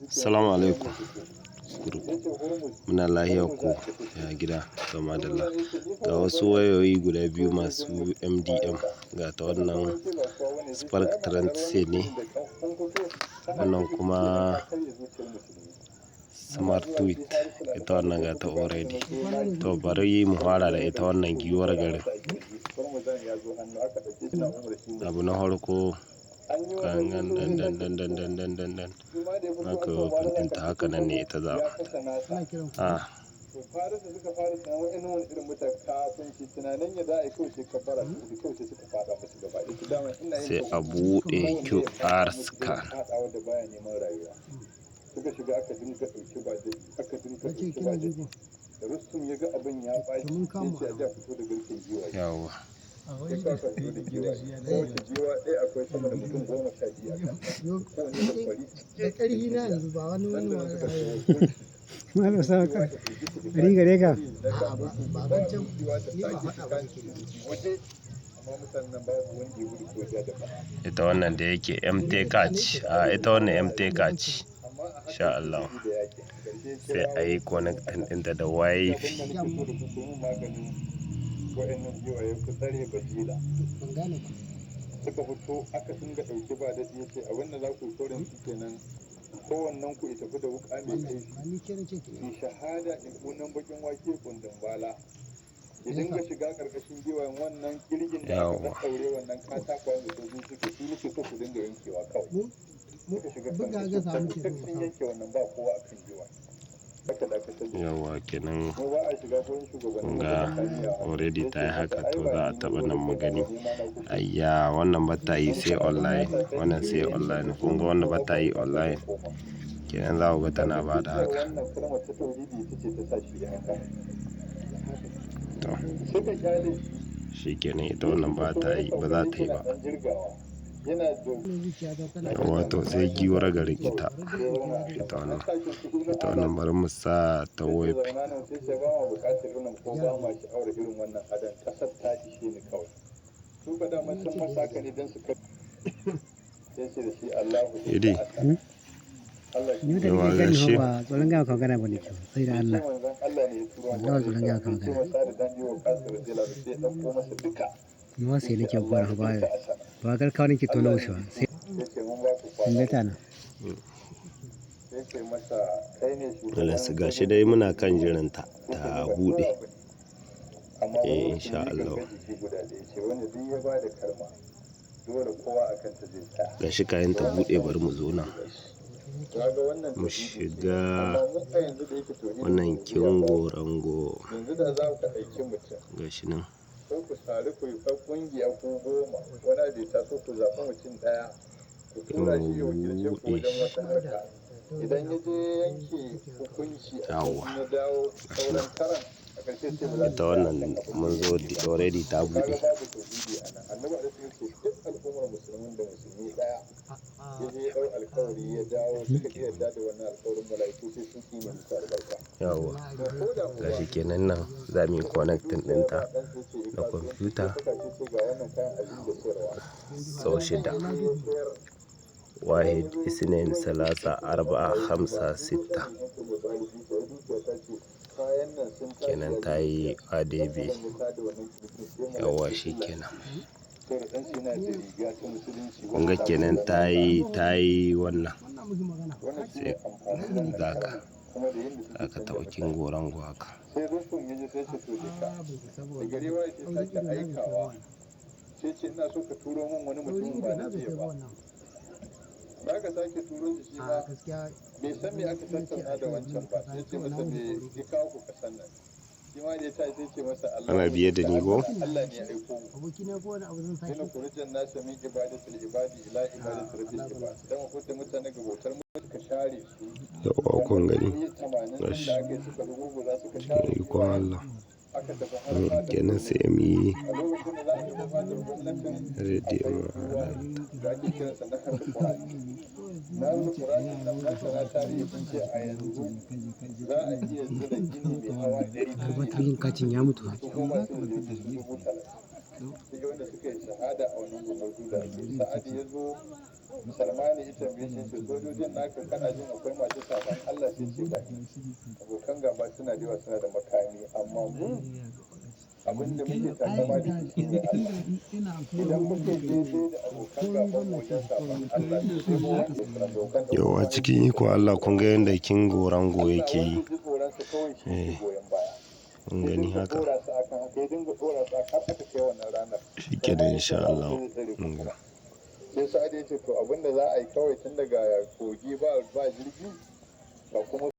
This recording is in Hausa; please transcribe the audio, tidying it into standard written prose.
Assalamu alaikum. Group. Muna lahiya ko ya gida, to madalla. Ga wasu wayoyi guda biyu masu MDM. Ga ta wannan Spark Trend C ne. Wannan kuma Smart Tweet. Ita wannan ga ta already. To, bari mu fara da ita wannan giwar garin. Abu na farko, kan dan dan dan dan dan dan dan dan dan. Aka open ɗinta, haka nan ne ita za a. Farisa suka fara tunanin wa'annan wani irin mutane, kafin shi tunanin ya za a yi, kawai sai kabbara su, kawai sai suka fada musu gaba ɗaya. Dama ina yin Sai a buɗe QR scan. Fadawa da baya neman rayuwa suka shiga, aka dinga ɗauki ba da aka dinga ɗauki ba da da Rustum ya ga abin ya ɓaci, sai ce a ji a fito da garken giwaye. Yawwa. Sai ka fito da giwaye, kowace giwa ɗaya akwai sama da mutum 12 a kan kowane da kwari. Da ƙarfi na yanzu ba wani wani nan da nan suka shigo. Malam sa ka ri gare ka. A'a, ba ba wancan ni ba faɗa ba nake da waje, amma mutanen nan babu wanda ya gudu ko ja da baya. Ita wannan da yake MTK ce. A ita wannan MTK ce. Amma a haka Insha Allah. da yakin ƙarshe Sai a yi connecting ɗinta da WiFi. abin da nake so da ku, ku yi maganin wa'annan giwaye, ku tsare bajila. Ban gane ba. Suka fito, aka dinga ɗauki ba daɗi. Ya ce abin da za ku yi koren shi kenan, kowannen ku ya tafi da wuƙa mai Wannan kaifi ba ni ke nace ki yi shahada in kunan bakin wake kundin bala, ya dinga shiga ƙarƙashin giwayen wannan kirgin da aka Yawwa. ɗaɗɗaure wannan katakwayen da sojoji suke su nake so ku dinga yankewa kawai. Mu mu Suka shiga buga ƙarƙashin ga samu ke duk sun so. yanke wannan, ba kowa akan giwa, aka dakatar da Yawwa kenan. mu, ba a shiga gurin shugabannin Kun ga already ta yi haka, to za a taɓa nan mu gani. Ayya, wannan ba ta yi sai online. Wannan sai online. Kun ga wannan ba ta yi online. Kenan za ku ga tana ba da haka. Wannan kalmar ta tauhidi ita ce ta sa shi ya haka. To, suka kyale shi kenan, ita wannan ba ta yi, ba za ta yi ba. dan jirgawa yana da Zuciya ta tana Yawwa, to sai giwar garin ita. Ita wannan. Ita wannan bari mu sa ta WiFi. Zauna nan, sai ce ba ma bukatar irin ko ba ma sha'awar irin wannan adan, kasar ta ishe ni kawai. Su ba da sun masa haka ne don su kai, sai ce da shi Allahu Idi. Allah shi Ni da Yawa, nake gani gashi. fa ba tsoron gaya maka magana ba ne kyau sai da Allah. Manzon Allah ne ya turo. Wallahi tsoron gaya maka sai ce magana. masa da dan yiwa kasar radiyallahu anhu, sai ya dauko masa duka. Ni ma sai nake gwara ba ba garkawa nake tona wuce ba sai Sai ce mun ba ku in kwana ga ta nan. Sai ce masa kai ne shugaban Alas, gashi dai muna kan jiranta ta buɗe. Amma Eh, wani insha musulmi Allah. gangan jiki guda ɗaya ce wanda duk ya ba da kalma, dole kowa akan ta zai tsaya. Gashi kayan ta buɗe, bari mu zo nan. Kaga wannan Mu tauhidi ce. shiga Amma mu a yanzu da yake tauhidi wannan bai Kingo Rango. yanzu da za ku ɗauki mutum Gashi nan. ko ku sari ku yi ƙungiya ko 10, wani abu ya taso, ku zaɓi mutum ɗaya ku tura shi ya wakilce ku wajen wata harka, idan ya je yanke hukunci a Yawwa. can, ya dawo sauran karan a ƙarshe sai ba za su Ita tsaya wannan akan abin mun da zo ya ba. already ta Kaga buɗe. babu tauhidi a nan. Annabi alaihi ya ce duk al'ummar musulmin da musulmi ɗaya ya je ya ɗau alkawari ya dawo, suka ƙi yarda da wannan alkawarin, mala'iku sai sun tsine musu albarka. Yawwa. To ko da uba Gashi kenan nan za mu yi connecting ɗinta da kwamfuta sau shida. واحد، اثنين، ثلاثة، أربعة، خمسة، ستة. Kenan ta yi ADB. Yawwa, shi kenan. Kun ga kenan ta yi wannan. Wannan muke magana. Sai zaka taɓa Kingo Rango haka. Sai Rustum ya ji, sai ce to je ka. A bai isa ba Da gari wannan. waye sai Saurin sake ido na bai kai ba aikawa, wannan. sai ce ina so ka turo min wani Saurin mutum ido ba na na bai jiya kai ba ba. wannan. Da aka sake turo shi shi A ma gaskiya bai san me aka na ce tattauna a da ce wancan mun ba, kaza sai ce kawai na masa wuce me saurin. Ya kawo ku kasan nan? Shi ma da ya tashi sai ce masa Allah Ana biye da ni ko? Allah ne ya aiko mu. Aboki na ko wani abu zan Yana sake. kurujan nasa min ibadatul ibadi ila ibadatul rabbil ibad, dan hukunta mutane ga bautar mu suka share su. Yawwa, kun gani. 80 din Gashi. da aka yi suka rugurguza, suka share Cikin ikon Allah. aka tafi har fadar. Kenan sai mu yi A lokacin da za a tafi fadar gwamnatin ready akwai mu ruwa da ake kiransa Nahar Furat. Nahar Furat nan, masana tarihi sun ce a yanzu za a iya zira gini mai hawa 100 Batirin kacin ya mutu. su goma su da 30,000. Cikin wanda suka yi shahada a wannan gumurzu da ake, Sa'ad ya zo, Salmani ya tambaye shi, ce, "Sojojin naka, kana jin akwai masu saban Allah?" Sai ce, "Ba abokan gaba suna da yawa, suna da makami, amma mu abin da muke takama da shi shine Allah. Idan muke daidai da abokan gaban mu wajen saban Allah, to sai mu wanda abokan da Yauwa, cikin ikon Allah, kun ga yadda King Orango yake yi. ji tsoronsa kawai shi ke goyon baya." Kun gani haka. Dora su akan haka, ya dinga dora su har aka kai wannan ranar. Shi kenan, insha Allah. Kun ga. Sai Sa'ad ya ce, "To, abin da za a yi kawai, tun daga kogi ba jirgi ba kuma